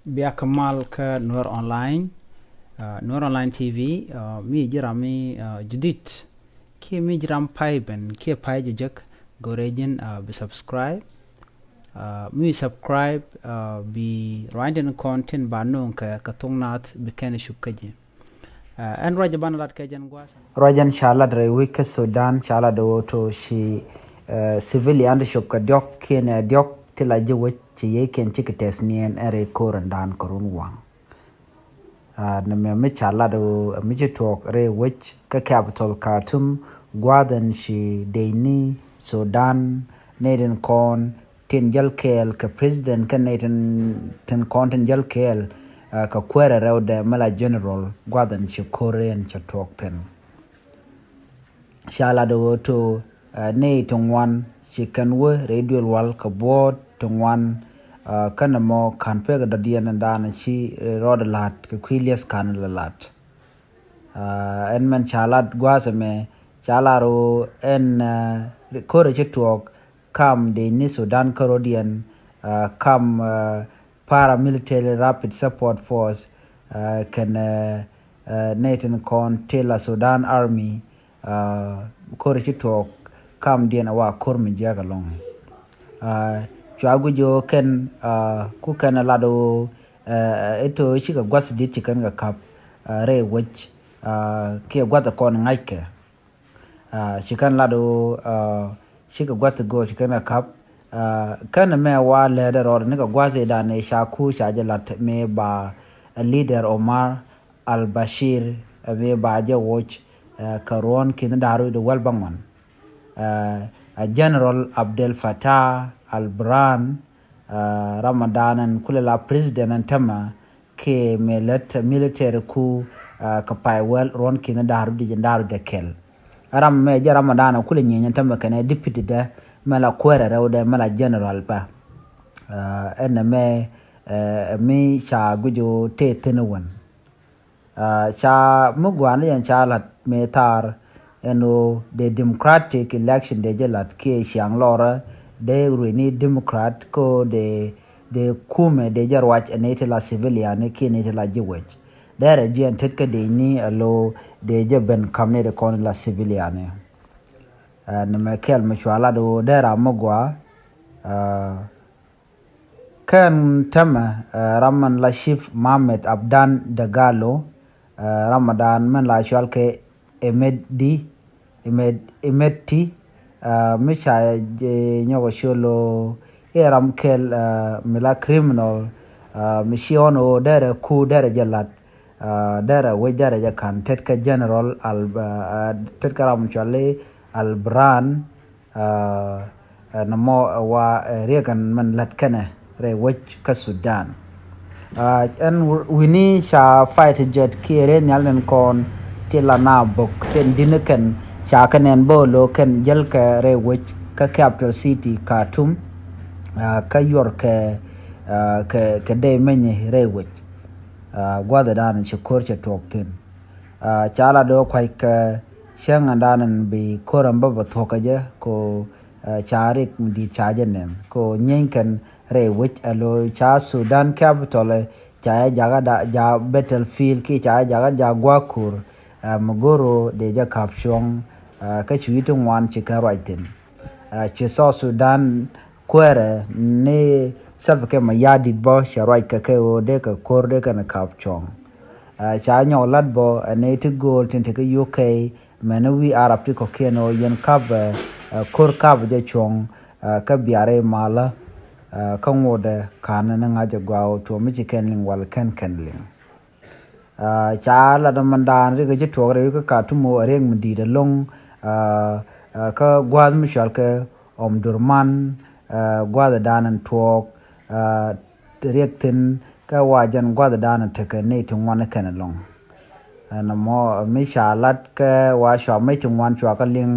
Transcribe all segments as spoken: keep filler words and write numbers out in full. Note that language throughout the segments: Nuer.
Bia kɛ mal kä Nuer Online, uh, Nuer Online T V, uh, mi ji̱ ram mi, uh, judit. Kiɛ mi ji̱ ram pay ben, kiɛ pay jɛ jek, go̱rɛ ji̱n, uh, bi subscribe. Uh, mi subscribe, uh, bi ruany tin kɔn tin ba no̱o̱ŋ kɛ, kɛ thok nath bi kɛn cup kä ji̱. Uh, ɛn ruac ban lat kɛ jɛn gua̱a̱th. Ruac ɛn ca lat rɛy wec kä Sudan, ca lat ɣöö to ci, uh, civilian ti cop kɛ diɔ̱k kiɛn ɛ diɔ̱k ti la ji̱ wec ci yey kiɛn cikɛ tɛth niɛn ɛn rɛy ko̱r ɛn daan kɛ run waŋ. Uh, nɛmɛ mi ca lat ɣöö mi ci tuɔɔk rɛy wec kä capital Khartoum, gua̱a̱th ɛn ci dec ni Sudan, nɛy tin kɔn tin jäl kɛɛl kɛ president kɛn nɛy tin, tin kɔn tin jäl kɛɛl, uh, kɛ kuäärɛ rɛwdɛ mi la general, gua̱a̱th ɛn ci ko̱r ɛn cɛ tuɔɔk thi̱n. Ca lat ɣöö to, uh, nɛy ti ŋuan ci kɛn wä rɛy duël wal kɛ buɔ̱ɔ̱t ti ŋuan, uh, kɛn ɛmɔ ka̱n pek dɔ̱diɛn ɛn daan ci, uh, rɔɔdɛ la̱t kɛ kui̱ lieth ka̱n lɛ la̱t. Uh, ɛn mɛn ca lat gua̱a̱th ɛmɛ ca lat ɣöö ɛn, uh, ko̱rɛ ci tuɔɔk kam dec ni Sudan kärɔ̱diɛn, uh, kam, uh, Paramilitary Rapid Support Force, uh, kɛn, uh, uh, nɛy tin kɔn ti la Sudan Army, uh, ko̱r ci tuɔɔk kamdiɛn a wa ko̱r mi jiäk ɛlɔ̱ŋ. Uh, cua guic ɣöö kɛn, uh, ku kɛn lat ɣöö, uh, ito cikɛ gua̱th di̱t ci kɛn kɛ ka̱p, uh, rɛy wec, uh, kiɛ gua̱th kɔn ŋa̱ckɛ. Uh, ci kɛn lat ɣöö, uh, cikɛ gua̱th go̱o̱r ci kɛn kɛ ka̱p. Uh, kɛn mɛ wa lɛɛdɛ rɔɔd ni kɛ gua̱th idan i̱ ca ku ca jɛ lat mi ba, uh, leader Omar al-Bashir, uh, mi ba jɛ woc, uh, kɛ ruɔ̱n ki̱n da̱r wi̱cdɛ wäl bäŋuan. Uh, uh, General Abdel Fattah al-Burhan, uh, Ramadan ɛn kulɛ la president ɛn tämɛ, kiɛ mi lät military ku, uh, kɛ pay wäl ruɔ̱n ki̱n da̱r wi̱cdɛ jɛ da̱r wi̱cdɛ kɛl. Ram mɛ jɛ Ramadan a kulɛ nyieny ɛn tämɛ kɛnɛ deputy dɛ mɛ la kuäärɛ rɛwdɛ mɛ la general bä. Uh, ɛn mɛ, uh, mi ca guic ɣöö tëë thi̱n wän. Uh, ca mi gua̱a̱n yɛn ca la̱t mëë thaar ɛn ɣöö dee democratic election dee jɛ la̱t kiɛ ciaŋ lɔrä dee ruëëc ni Democrat kä ɣöö dee, dee kumɛ dee jɛ ruac ɛn ni ti la civilian kiɛ ni ti la ji̱ wec. Derɛ jiɛn tet kä dec ni alo dee jɛ ben ka̱m ni ti kɔn la civilian. Uh, ni mɛ kɛl mi cua lat ɣöö derɛ mi gua, uh, kɛn tämɛ, uh, ram mɛn la Chief Mohamed Abdan Dagalo, uh, Ramadan mɛn la cual kɛ Emedi, Emed-, Emeti, uh, mi ca jɛ nyɔk colo i̱ ram kɛl, uh, mi la criminal, uh, mi ci ɣɔn ɣöö derɛ ku derɛ jɛ lat, uh, derɛ wec derɛ jɛ ka̱n tet kɛ general al, uh, uh, tet kɛ ram cual i̱ al Burhan, uh, uh, nɔmɔ, uh, wa, uh, riɛk ɛn mɛn lät kɛnɛ rɛy wec kä Sudan. Uh, ɛn w-, wi̱ni ca fight jet kiɛ rɛy nhial nin kɔn ti la na bok tin di̱n kɛn ca kɛ nɛn bä lo kɛn jäl kɛ rɛy wec kä capital city Khartoum, uh, kä yuɔr kɛ, uh, kɛ, kɛ dee meny rɛy wec. Uh, gua̱dhɛ dan ci ko̱r cɛ tuɔɔk thi̱n. Uh, ca la do̱ kua̱c kɛ cäŋ ɛn dan ɛn bi ko̱r ɛn bä bä thuɔ̱k kɛ jɛ ko, uh, ca rik mi di̱i̱t ca jɛ nɛn ko nyieeny kɛn rɛy wec ɛ lo̱ ca Sudan capital, eh, ca jɛ jakä da, ja battlefield kiɛ ca jɛ jakä ja gua̱a̱k ko̱r, uh, mi go̱r ɣöö dee jɛ ka̱p cuɔ̱ŋ, uh, kä ci wi̱i̱ ti ŋuan ci kɛn ruac thi̱n. Uh, ci South Sudan kuäärɛ ni Salva Kiir Mayardit bä cɛ ruac kɛ kɛ ɣöö dee kɛ ko̱r dee kɛn ka̱p cuɔ̱ŋ. Uh, ca nyɔk lat bä, uh, ni ti gööl tin te kä U K, mɛn wi̱i̱ Arab ti kɔ̱kiɛn ɣöö yɛn ka̱p, uh, uh, ko̱r ka̱p jɛ cuɔ̱ŋ, uh, kä biarɛ malä, uh, kä ŋotdɛ ka̱n ni ŋa̱c ɛ gɔaa ɣöö tuɔ̱ɔ̱m mi ci kɛn liŋ wal kɛn kɛn liŋ. Uh, ca lat mɛn daan rikɛ ji̱ tuɔɔk rɛy kä Khartoum ɛ riɛk mi di̱i̱t ɛlɔ̱ŋ, uh, uh, kä gua̱a̱th mi cɔal kɛ Omdurman, uh, gua̱a̱th ɛ daan ɛn tuɔɔk, uh, riɛk thi̱n kä wa jɛn gua̱a̱th ɛ daan ɛn tekɛ nɛy ti ŋuan kɛn ɛlɔ̱ŋ. Ɛn ɛmɔ mi ca lat kɛ wa cua mec ti ŋuan cua kä liŋ,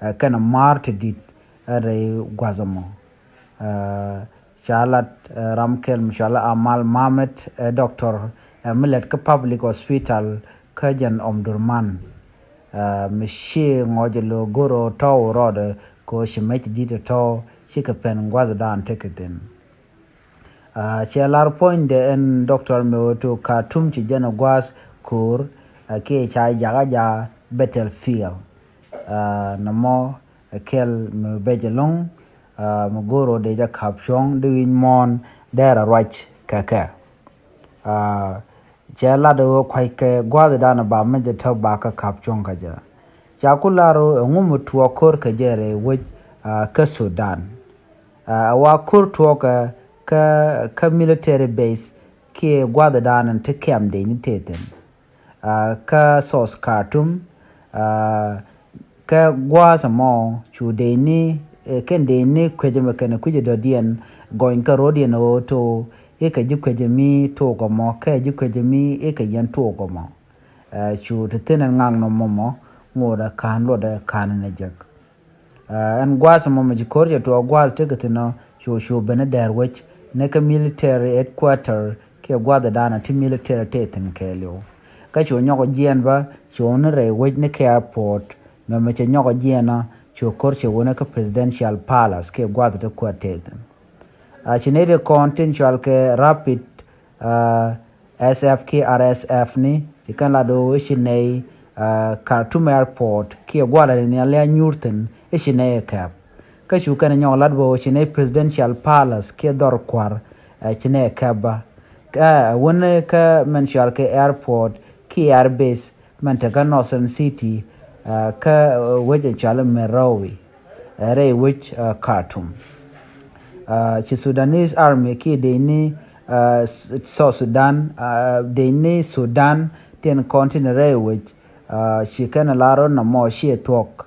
uh, kɛn ɛ ma̱a̱r ti di̱t, uh, rɛy gua̱a̱th ɛmɔ. Uh, ca lat, uh, ram kɛl mi cɔal Amal Mamet, uh, doctor, uh, mi lɛt kä public hospital kä jɛn Omdurman. Uh, mi ci ŋɔc ɛ lo̱ go̱r ɣöö tɔ̱ wä rɔɔdɛ kɛ ɣöö ci mec di̱t ɛ tɔ̱ cikɛ pɛn gua̱th dan tekɛ thi̱n. Cɛ lar puɔ̱nydɛ ɛn doctor mi ɣöö tok Khartoum ci jɛn ɛ gua̱a̱th ko̱o̱r, kiɛ ca jakä ja̱ battlefield. Nɔmɔ ɛ kɛl mi bɛc ɛlɔ̱ŋ, mi go̱o̱r ɣöö dee jɛ ka̱p cuɔ̱ŋ di wi̱ny muɔ̱ɔ̱n dɛɛr ɛ ruac kɛ kɛ. Cɛ lat ɣöö kua̱ckɛ gua̱a̱thdan ɛ ba mi jɛ tɔ̱ ba kä ka̱p cuɔ̱ŋ kä jɛ. Ca ku lar ɣöö ɛŋu mi tuɔɔk ko̱r kɛ jɛ rɛy wec kä Sudan. Ɛ wa ko̱r tuɔɔkɛ kä, kä military base kiɛ gua̱a̱thdan ti kɛm dee ni tëë thi̱n. Kä South Khartoum, kä gua̱a̱th ɛmɔ cu dee ni, kɛn dee ni kuecä mɛ kɛn kui̱cä dɔ̱diɛn gɔny kä ro̱diɛn ɣöö to i̱ kɛ ji̱ kuecä mi tuɔɔk ɛmɔ kɛ ji̱ kuecä mi i̱ kɛ yɛn tuɔɔk ɛmɔ. Cu ti thi̱n ɛn ŋaknɔ mɔmɔ ŋotdɛ ka̱n luɔtdɛ ka̱n ɛn ɛ jek. Ɛn gua̱a̱th ɛmɔ mɛ ci ko̱r cɛ tuɔɔk gua̱a̱th tekɛ thi̱n ɔ cu cu ben ɛ dɛɛr wec ni kä military headquarter kiɛ gua̱a̱thdan ti military tëë thi̱n kɛɛliw. Kä cu nyɔk jiɛɛn bä cu ni rɛy wec ni kä airport mɛ mɛ cɛ nyɔk jiɛɛn ɔ cu ko̱r cɛ wä ni kä presidential palace kiɛ gua̱a̱th ti kuäär tëë thi̱n. Ci nɛy ti kɔn tin cual kɛ rapid S F kiɛ R S F ni ci kɛn lat ɣöö i̱ ci nɛy Khartoum airport kiɛ gua̱a̱th lat in nhial i̱ a nyuur thi̱n i̱ ci nɛy ɛ kɛp. Kä cu kɛn nyɔk lat bä ɣöö ci nɛy presidential palace kiɛ dhɔr kua̱r ci nɛy ɛ kɛp bä. Kä wän kä mɛn cual kɛ airport kiɛ airbase mɛn te kä Northern City kä wec in cual i̱ Merowe rɛy wec Khartoum. Ci Sudanese Army kiɛ dee ni South Sudan, dee ni Sudan tin kɔn tin rɛy wec ci kɛn lar rot nɔmɔ ciɛ thuɔ̱k.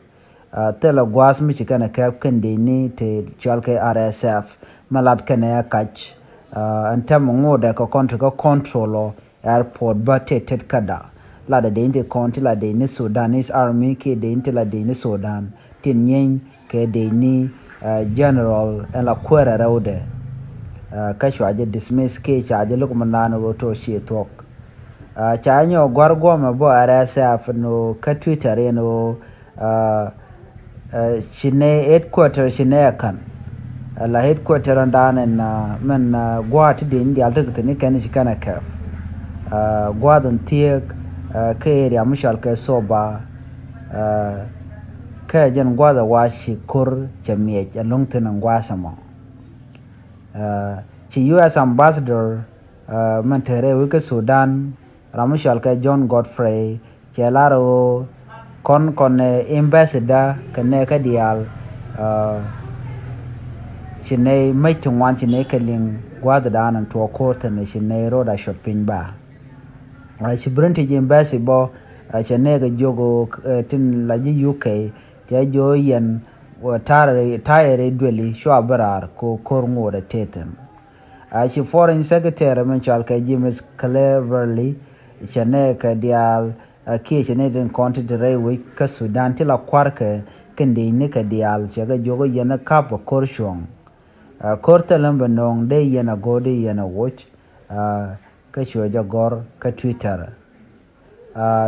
Thilɛ gua̱a̱th mi ci kɛn kɛp kɛn dee ni te cual kɛ R S F mɛ lat kɛn ɛ kac. Ɛn tɛm ŋotdɛ kɛ kɔn ti kä control ɔ airport bä tet tet käda. Lat dee in ti kɔn ti la dee ni Sudanese Army kiɛ dee in ti la dee ni Sudan tin nyieeny kɛ dee ni general ɛn la kuäärɛ rɛwdɛ. Kä cua jɛ dismiss kiɛ ca jɛ luk mi naan ɣöö to ciɛ thuɔ̱k. Ca nyɔk gua̱r guɔmɛ bä R S F ni ɣöö kä Twitter in ɣöö ci nɛ headquarter ci nɛ ɛ ka̱n. La headquarter in dan in mɛn gua̱a̱th ti dieny diaal ti kɛ thi̱n i̱ kɛn ci kɛn ɛ kɛp. Gua̱a̱th in thieek kä area mi cɔal kɛ Soba. Kä jɛn gua̱a̱th ɛ wa ci ko̱r cɛ miɛc ɛ lo̱ŋ thi̱n in gua̱a̱th ɛmɔ. Ci U S ambassador mɛn te rɛy wec kä Sudan ram mi cɔal kɛ John Godfrey cɛ lar ɣöö kɔn kɔn ɛ embassy da kɛ nɛ kä diaal. Ci nɛ mec ti ŋuan ci nɛ kɛ liŋ gua̱a̱th dan in tuɔɔk ko̱r thi̱n ci nɛ rot a cuɔt piny ba. Ci British embassy bä cɛ nɛ kɛ jiök ɣöö tin la ji̱ U K cɛ jiök yɛn ta̱yɛ rɛy dueli cua bi raar kɛ ko̱r ŋotdɛ tëë thi̱n. Ci foreign secretary min cɔal kɛ James Cleverly cɛ nɛ kɛ diaal kiɛ cɛ nɛ tin kɔn ti ti rɛy wec kä Sudan ti la kua̱rkɛ kɛn dee ni kɛ diaal cɛ kɛ jiök yɛn ɛ ka̱p ɛ ko̱r cuɔ̱ŋ. Ko̱r thilɛ mi bɛ nööŋ dee yɛn a go̱o̱r dee yɛn a woc. Kä cuɛ jɛ gɔ̱r kä Twitter.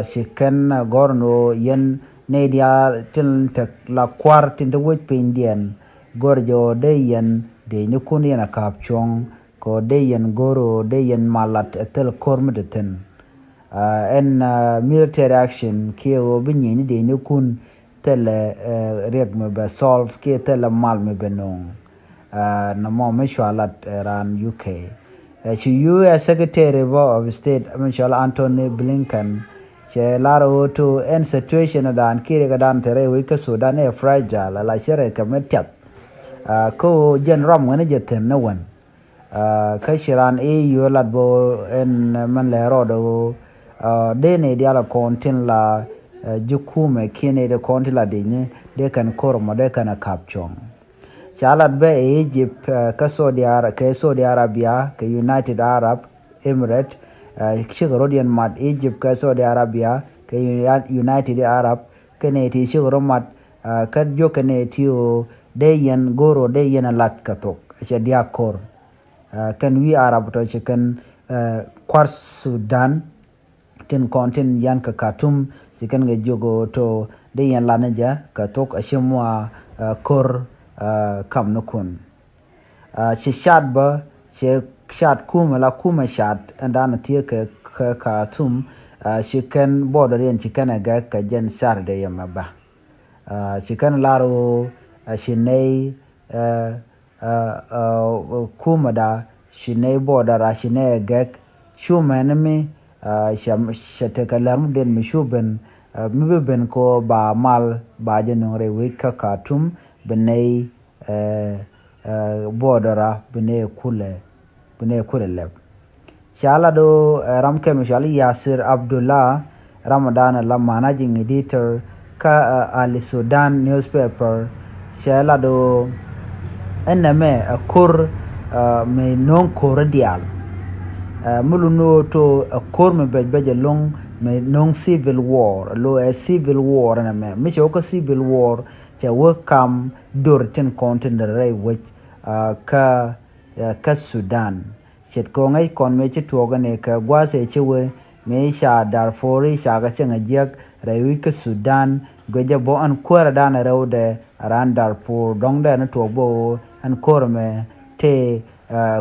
Ci kɛn gɔ̱r ni ɣöö yɛn nɛy diaal tin te la kua̱r tin te wec pinydiɛn go̱r jɛ ɣöö dee yɛn dee ni kun yɛn a ka̱p cuɔ̱ŋ kɛ ɣöö dee yɛn go̱r ɣöö dee yɛn mal lat ɛ thil ko̱r mi te thi̱n. Ɛn military action kiɛ ɣöö bi nyieyni dee ni kun thilɛ riɛk mi bɛ solve kiɛ thilɛ mal mi bɛ no̱o̱ŋ. Nɔmɔ mi cua lat raan U K. Ci U S Secretary bä of State mi cɔal Antony Blinken cɛ lar ɣöö to ɛn situation dan kiɛ riɛk dan te rɛy wec kä Sudan ɛ fragile la cɛ rɛy kɛ mi tiath. Kä ɣöö jɛn rɔm ŋäni jɛ thi̱n ni wän. Kä ci raan i̱ yio̱o̱ lat bä ɛn mɛn lɛ rɔɔdɛ ɣöö dee nɛy diaal kɔn tin la ji̱ kumɛ kiɛ nɛy ti kɔn tin la di̱cni dee kɛn ko̱r mɔ dee kɛn a ka̱p cuɔ̱ŋ. Ca lat bä ɛ Egypt kä Saudi Ara kɛ Saudi Arabia kɛ United Arab Emirates. Cikɛ rɔ̱diɛn mat Egypt kɛ Saudi Arabia kɛ United Arab kɛ nɛy ti cikɛ rɔ mat kä jiök kɛ nɛy ti ɣöö dee yɛn go̱r ɣöö dee yɛn a lat kɛ thok cɛ diaak ko̱r. Kɛn wi̱i̱ Arab tɔ ci kɛn kua̱r Sudan tin kɔn tin yan kɛ Khartoum ci kɛn kɛ jiök ɣöö to dee yɛn lat ni jɛ kɛ thok a ci mua ko̱r kam ni kun. Ci cat bä cɛ cat kumɛ la kumɛ cat ɛn dan thiee kɛ kɛ Khartoum, ci kɛn border yɛn ci kɛn ɛ gɛk kɛ jɛn Saturday yɛ mɛ ba. Ci kɛn lar ɣöö ci nɛy kumɛ da ci nɛy border a ci nɛy ɛ gɛk. Cumɛ ni mi cɛ tekɛ lɛr mi den mi cu ben mi bi ben kɛ ɣöö ba mal ba jɛ nuŋ rɛy wec kä Khartoum bi nɛy border a bi nɛy kulɛ bi nɛy kulɛ lɛp. Ca lat ɣöö ram kɛmɛ cɔal i̱ Yasir Abdullah, ram ɔ dan ɛ la managing editor kä Al Sudan newspaper. Cɛ lat ɣöö ɛn nɛmɛ ɛ ko̱r mi no̱o̱ŋ ko̱r diaal. Mi lun ɣöö to ɛ ko̱r mi bɛc bɛc ɛlɔ̱ŋ mi no̱o̱ŋ civil war, lo ɛ civil war ɛn nɛmɛ mi cɛ wä kä civil war cɛ wä kam dor tin kɔn tin rɛy wec kä kä Sudan. Ce̱tkɛ ɣöö ŋäc kɔn mëë ci tuɔɔk ɛn i̱ kɛ gua̱a̱th ëë ci wee mëë ca Darfur i̱ ca kɛ cieŋ a jiäk rɛy wi̱c kä Sudan. Guic jɛ bä ɛn kuäärä dan rɛwdɛ raan Darfur dɔ̱ŋ dee ni tuɔɔk bä ɣöö ɛn ko̱r ɛmɛ tëë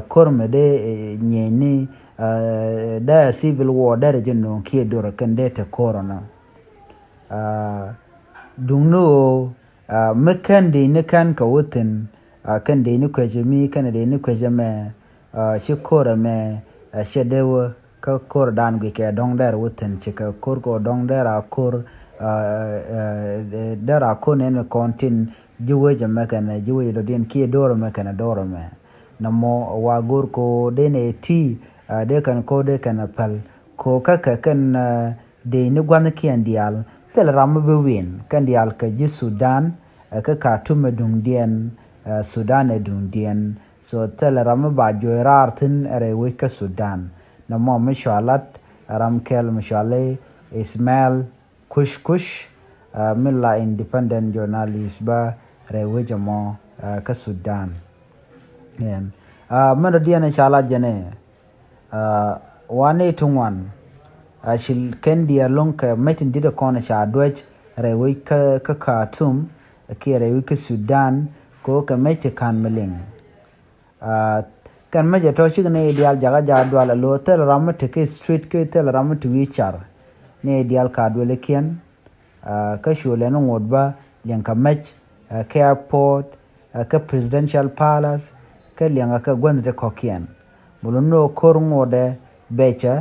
ko̱r ɛmɛ dee nyieyni dee civil war dee rɛ jɛ no̱o̱ŋ kiɛ dor kɛn dee te ko̱r ɛnɔ. Duŋni ɣöö mi kɛn dec ni kɛn kɛ wä thi̱n kɛn dec ni kuecä mi kɛn dec ni kuecä mɛ ci ko̱r ɛmɛ cɛ dee wä kä ko̱r dan guic kɛ dɔ̱ŋ dɛr wä thi̱n ci kɛ ko̱r kɛ dɔ̱ŋ dɛr a ko̱r dɛr a ko̱r nɛn kɔn tin ji̱ wecä mɛ kɛn ji̱ wecä dɔ̱diɛn kiɛ do̱r ɛmɛ kɛn do̱r ɛmɛ. Nɔmɔ wa go̱r ko dee nɛ ti dee kɛn ko dee kɛn päl ko kä kɛ kɛn dec ni gua̱thnikiɛn diaal thilɛ ram mi bi win kɛn diaal kɛ ji̱ Sudan kä Khartoum ɛ duŋdiɛn. Sudan ɛ duŋdiɛn. So thilɛ ram mi ba juɔc raar thi̱n rɛy wec kä Sudan. Nɔmɔ mi cɔal lat ram kɛl mi cɔal i̱ Ismail Kush Kush mi la independent journalist bä rɛy wec ɛmɔ kä Sudan. Mɛn dɔ̱diɛn ca lat jɛn i̱ Wa nɛy ti ŋuan a ci kɛn diɛɛr lo̱ŋ kɛ mec tin di̱t kɔn ca duäc rɛy wec kä Khartoum kiɛ rɛy wec kä Sudan kɛ ɣöö kɛ mec ti ka̱n mi liŋ. Kɛn mec ɛ tɔ̱ cik nɛy diaal jakä jaak dual a lo̱o̱ thil ram mi te kɛ street kɛ thil ram mi te wi̱i̱ car nɛy diaal ka duelikiɛn. Kä cuɔlɛ ni ŋot bä liɛŋ kɛ mec kä airport kä presidential palace kä liɛŋ kɛ gua̱n ti kɔ̱kiɛn. Bulu ni ɣöö ko̱r ŋotdɛ bɛcä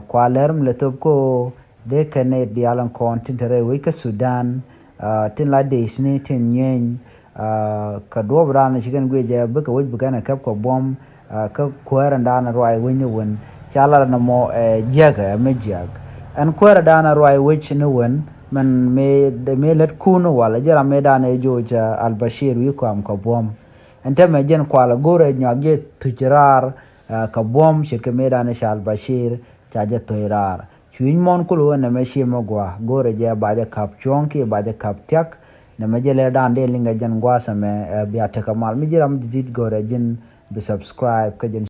kua lɛr mi lɛ thop kä ɣöö dee kɛn nɛy diaal in kɔn tin te rɛy wec kä Sudan tin la dec ni tin nyieeny. Kɛ duɔ̱ɔ̱p raan ci kɛn guic jɛ bikɛ wec bi kɛn ɛ kɛp kɛ buɔ̱m kä kuäärä dan ruac wec ni wen ca lat nɔmɔ ɛ jiäk ɛ mi jiäk. Ɛn kuäärä dan ruac wec ni wen mɛn mëë lät kun wal jɛ ram mëë dan ɛ joc Al Bashir wi̱i̱ kuam kɛ buɔ̱m. Ɛn tɛmɛ jɛn kual go̱rɛ nyuak jɛ thuc raar kɛ buɔ̱m ce̱tkɛ mëë dan ca Al Bashir ca jɛ thuc raar. Cui̱ny mɔn kul wen nɛmɛ cië mi gua go̱rɛ jɛ ba jɛ kap cuɔ̱ŋ kiɛ ba jɛ kap thiak. Nɛmɛ jɛ lɛ dan dee liŋ kɛ jɛn gua̱a̱th ɛmɛ bia tekɛ mal mi ji̱ ram ji̱ di̱t go̱rɛ ji̱n bi subscribe kä jɛn